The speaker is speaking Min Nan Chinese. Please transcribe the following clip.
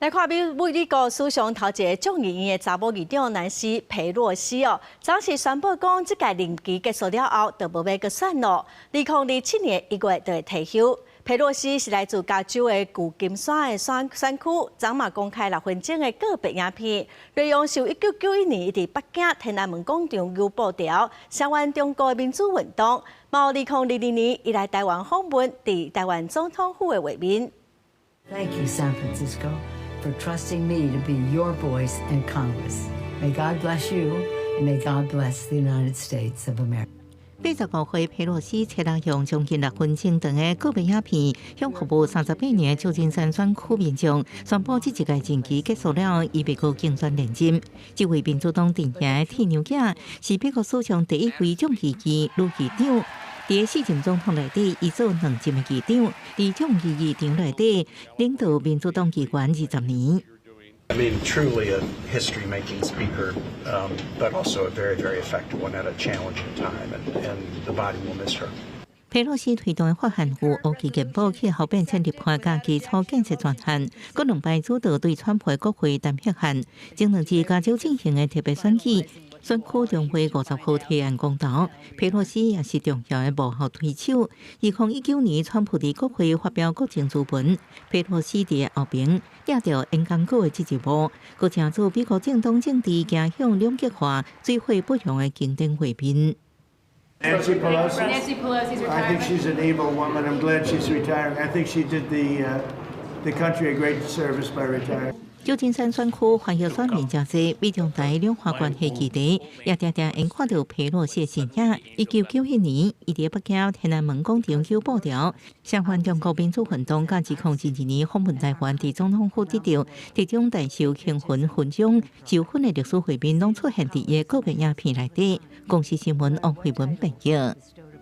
來看美國史上頭一个眾議院的查某議長南希裴洛西哦，昨時宣布講，這屆任期結束了後，就無欲閣選囉。2027年1月就會退休。裴洛西是來自加州的舊金山的選區，昨嘛公開6分鐘的告別影片，內容是1991年伊佇北京天安門廣場扭布條，聲援中國的民主運動。嘛有2022年伊來台灣訪問，佇台灣總統府的畫面。 Thank you, San Francisco, for trusting me to be your voice in Congress. May God bless you, and may God bless the United States of America. 85歲佩洛西初六用將近6分鐘長的告別影片，向服務38年的舊金山選區民眾宣布，這一屆任期結束了，伊欲閣競選連任。這位民主黨陣營的鐵娘子，是美國史上第一位眾議院女議長。佇四任總統內底，伊做兩任的議長；佇眾議議長內底，領導民主黨議員20年。 I mean, truly a history-making speaker, but also a very, very effective one at a challenging time, and the body will miss her. 佩洛西推動的法案有烏期健保、氣候變遷立法佮基礎建設專案，閣兩擺主導對川普的國會彈劾案。前兩日加州進行的特別選舉，選區中會50號提案公投，佩洛西也是重要的幕後推手。2019年，川普佇國會發表國情諮文，佩洛西佇後邊掠著演講稿的這一幕，閣成做美國政黨政治走向兩極化、水火不容的經典畫面。 Nancy Pelosi. Nancy Pelosi's I think retirement. She's an able woman. I'm glad she's retiring. I think she did the country a great service by retiring. 舊金山選區歡迎選民誠濟，美中台兩岸關係議題，也定定會看著佩洛西的身影。1991年，伊佇北京天安門廣場扭布條，聲援中國民主運動，佮2022年訪問台灣，佇總統府得著特種大綬興奮勳章，授勳的歷史畫面，攏出現佇伊的告別影片內底。公視新聞王慧文編譯。